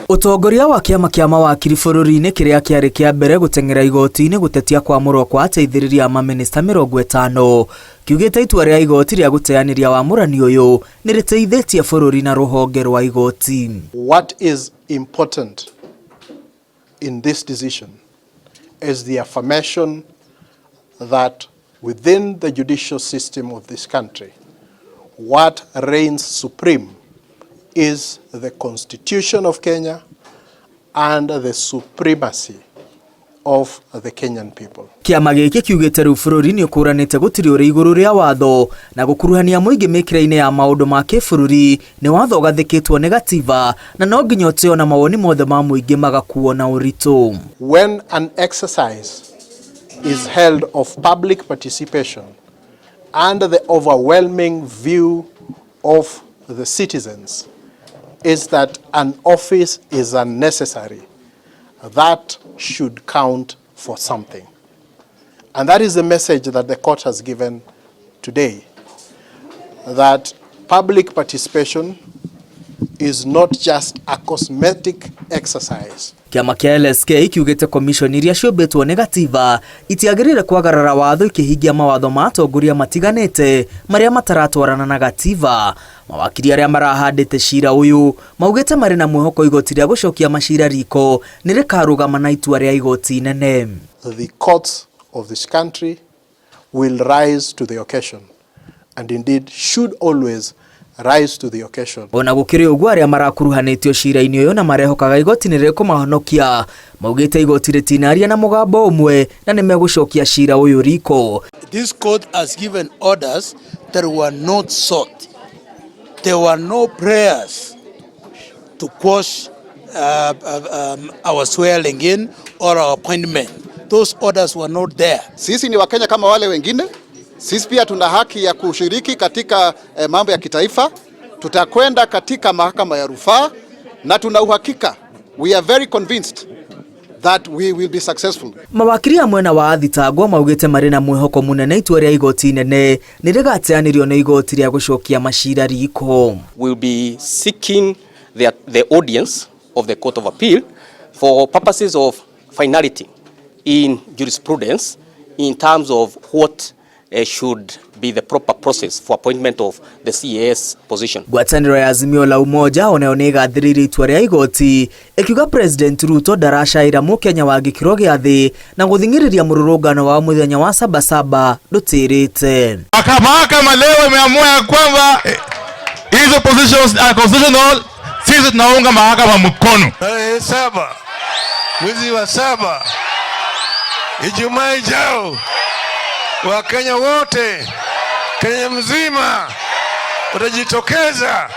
Ũtongoria wa kĩama kĩa mawakiri bũrũri-inĩ kĩrĩa kĩarĩ kĩa mbere gũteng'era igoti-inĩ gũtetia kwamũrwo kwa ateithĩrĩria a mamĩnĩsta 50 kiugĩte itua rĩa igoti rĩa gũteanĩria wamũrani ũyũ nĩ rĩteithĩtie bũrũri na rũhonge rwa igoti. What is important in this decision is the affirmation that within the judicial system of this country, what reigns supreme is the Constitution of Kenya and the supremacy of the Kenyan people. Kĩama gĩkĩ kiugĩte rĩu bũrũri nĩ ũkũranĩte gũtirĩ ũrĩ igũrũ rĩa watho na gũkuruhania mũingĩ mĩkĩra-inĩ ya maũndũ ma kĩbũrũri nĩ watho ũgathĩkĩtwo nĩ gatiba na no nginya ũtĩo na mawoni mothe ma mũingĩ magakuo na ũritũ. When an exercise is held of public participation and the overwhelming view of the citizens is that an office is unnecessary, that should count for something. And that is the message that the court has given today, that public participation is not just a cosmetic exercise. Kĩama kĩa LSK kiugĩte commission iria ciũmbĩtwo nĩ gatiba itiagĩrĩire kwagarara watho ikĩhingia mawatho ma atongoria matiganĩte marĩa mataratwarana na gatiba. Mawakiri arĩa marahandĩte cira ũyũ maugĩte marĩ na mwĩhoko igoti rĩa gũcokia macira riko nĩ rĩkarũgama na itua rĩa igoti inene. The courts of this country will rise to the occasion and indeed should always rise to the occasion. Ona gũkĩrĩ ũguo arĩa marakuruhanĩtio cira-inĩ ũyũ na marehokaga igoti nĩ rĩkũmahonokia maugĩte igoti rĩtinaria na mũgambo ũmwe na nĩ megũcokia cira ũyũ riko. This court has given orders that were not sought. There were no prayers to quash our swearing in or our appointment. Those orders were not there. Sisi ni Wakenya kama wale wengine. Sisi pia tuna haki ya kushiriki katika mambo ya kitaifa. Tutakwenda katika mahakama ya rufaa na tuna uhakika, we are very convinced that we will be successful. Mawakiri a mwena wa athitangwo maugĩte marĩ na mwĩhoko mũnene itua rĩa igoti inene nĩ rĩgateanĩrio nĩ igoti rĩa gũcokia macira riko. Will be seeking the audience of the Court of Appeal for purposes of finality in jurisprudence in terms of what should be the proper process for appointment of the CAS position. Ngwatanĩro ya Azimio la Umoja onayo nĩ ĩgathĩrĩirie itua rĩa igoti ĩkiuga President Ruto ndaracaĩra mũkenya wa gĩkĩro gĩa thĩ na gũthing'ĩrĩria mũrũrũngano wao mũthenya wa Sabasaba ndũtĩrĩte. Mahakama leo imeamua ya kwamba hizo positions are constitutional. Sisi tunaunga mahakama mkono. Tarehe 7 mwezi wa 7, Ijumaa ijao, Wakenya wote Kenya mzima watajitokeza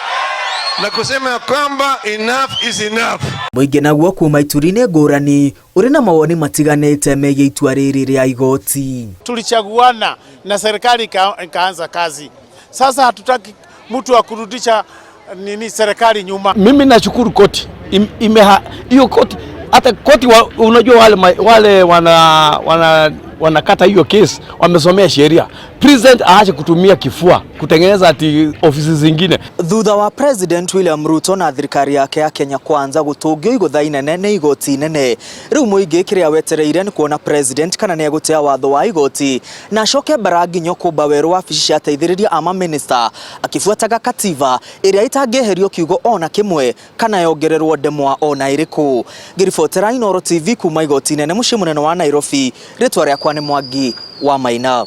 na kusema ya kwamba enough is enough. Mũingĩ naguo kuma ituri-inĩ ngũrani ũrĩ na mawoni matiganĩte megiĩ itua rĩrĩ rĩa igoti. Tulichaguana na serikali ikaanza kazi. Sasa hatutaki mtu wa kurudisha nini serikali nyuma. Mimi nashukuru koti imeha hiyo koti hata koti unajua wale wanakata hiyo kesi wamesomea sheria. President aache kutumia kifua kutengeneza ati ofisi zingine. Thutha wa President William Ruto na thirikari yake ya Kenya Kwanza gũtũngio igũtha inene nĩ igoti inene, rĩu mũingĩ kĩrĩa wetereire nĩ kuona President kana nĩ egũtea watho wa igoti na acoke mbara nginyo kũmba werũ wabici cia ateithĩrĩria a mamĩnĩsta akĩbuataga katiba ĩrĩa ĩtangĩeherio kiugo ona kĩmwe kana yongererwo ndemwa ona ĩrĩkũ. Ngĩribotera Inooro TV kuma igoti inene mũciĩ mũnene wa Nairobi, rĩtwa rĩakwa nĩ Mwangi wa Maina.